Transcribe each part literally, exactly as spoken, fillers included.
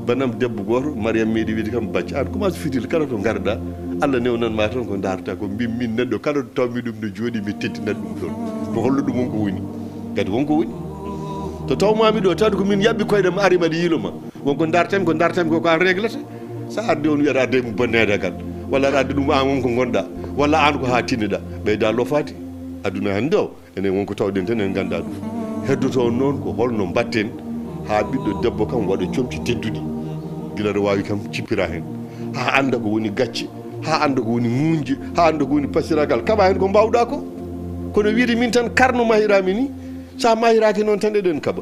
Banam debbo gooto, Mariam meeɗi wiide kam, "Bacca, an commence fitil kala to ngarɗa, Allah newnan ma tan ko darta ko." Mbimi min neɗɗo kala to tawmi ɗum no jooɗi, mi tettinat ɗum ɗon. Mi holla ɗum on ko woni. Kadi won ko woni. To tawmami ɗo, tawde ko min yaɓɓi koyɗe ma, ari mbaɗi yiilo ma. Won ko dartami, ko dartami ko, ko an reglata. Sa arde on wiyata arde mo bonneede gal. Walla aɗa adda ɗum an won ko gonɗa. Walla an ko ha tinneɗa. Ɓeyda lofaade. Aduna hannde o, enen won ko tawɗen tan en ganda ɗum. Heddoto on noon ko holno mbatten ha ɓiɗɗo debbo kam waɗa comci tedduɗi. Gila aɗa wawi kam cippira hen. Ha anda ko woni gacce. Ha anda ko woni ŋuñje. Ha anda ko woni pasiragal. Kaɓa hen ko mbawɗa ko. Kono wiide min tan karno mahirami ni. Sa mahiraki noon tan eɗen kaɓa.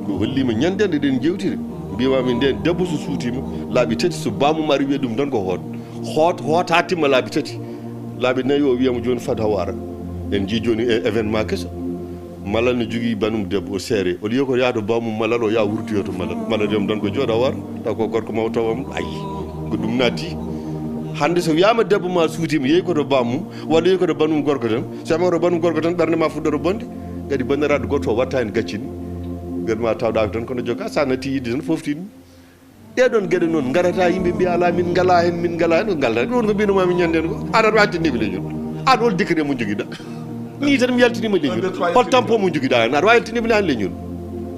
Mi hollima ñande nde ɗen jewtiri. Mbimami nden debbo so suutima laabi tati, so bamum ari wiya ɗum tan ko hoot. Hoot, hoot ha timma laabi tati. Laabi nayi o wiyama joni fad hawa ara. En jii joni e événement keso. Malal ne jogui banum debbo o seere. Au lieu ko yaha to bamum malal o yaha wurtoyo to malal. Malal wiyam tan ko jooɗa war. Taw ko gorko maw tawam. Ayi. Ko ɗum natti. Hande so wiyama debbo ma suutima yehi ko to bamum. Walla yehi ko to banum gorko tan. So wiyama ko to banum gorko tan ɓernde ma fuɗɗoto bonde. Kadi bandiraɗo goto o watta hen gaccini. Ɓernde ma tawɗa ko tan kono joga sa natti yidde tan foftini. Ɗeɗon geɗe noon ngarata yimɓe mbiya ala min ngala hen, min ngala hen, ko ngaldata ɗum ko mbinoma min ñanden ko. An aɗa wawi tinde mi leñol. An hol décret mo joguiɗa? Ni tan mi yaltinima leñol. Hol tampon mo joguiɗa hen? Aɗa wawi tinde mi an leñol.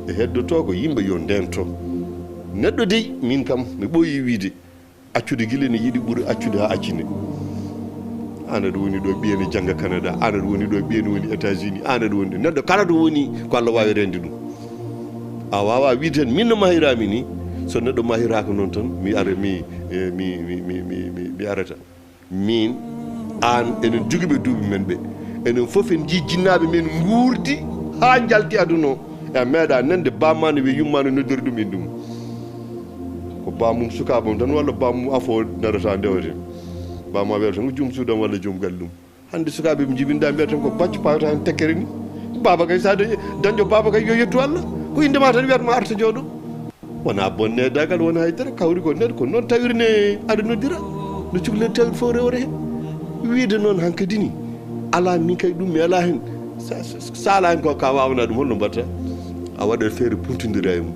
E heddoto ko yimɓe yo ndento. Neɗɗo dey min kam mi ɓooyi wiide accude gila ne yiɗi ɓuri accude ha accine. An aɗa woni ɗo ɓiye ne janga Canada, an aɗa woni ɗo ɓiye ne woni États-Unis, an aɗa woni ɗo. Neɗɗo kala ɗo woni ko Allah wawi rende ɗum. A wawa wiide tan min no mahirami ni, so neɗɗo mahiraka noon tan mi ara mi eh, mi mi mi mi mi mi arata. Min an enen jogiiɓe duuɓi men ɓe, enen fof en jii jinnaaɓe men nguurdi haa njalti aduna o. E a meeɗa nande bamma no wiya yumma no noddori ɗum inɗum. Ko bamum sukaaɓe mum tan walla bamum afo darata ndewete. Bamma wiyata tan ko joom suudam walla joom galle ɗum. Hannde sukaaɓe ɓe jibinɗa mbiyata tan ko bacco pawata heen tekkere ni. Baba kay sa dañi dañɗo baba kay yo yettu Allah. Ko innde ma tan wiyata ma arta jooɗo. Wona bonne dagal wona haydara kawri ko nder ko noon tawirne aɗa noddira. No cukalel tawir fof rewre heen. Wiide noon hankadi ni ala min kay ɗum mi ala heen. Sa ala heen ko ka wawana ɗum holno mbatta? A waɗat feere puntodira e mum.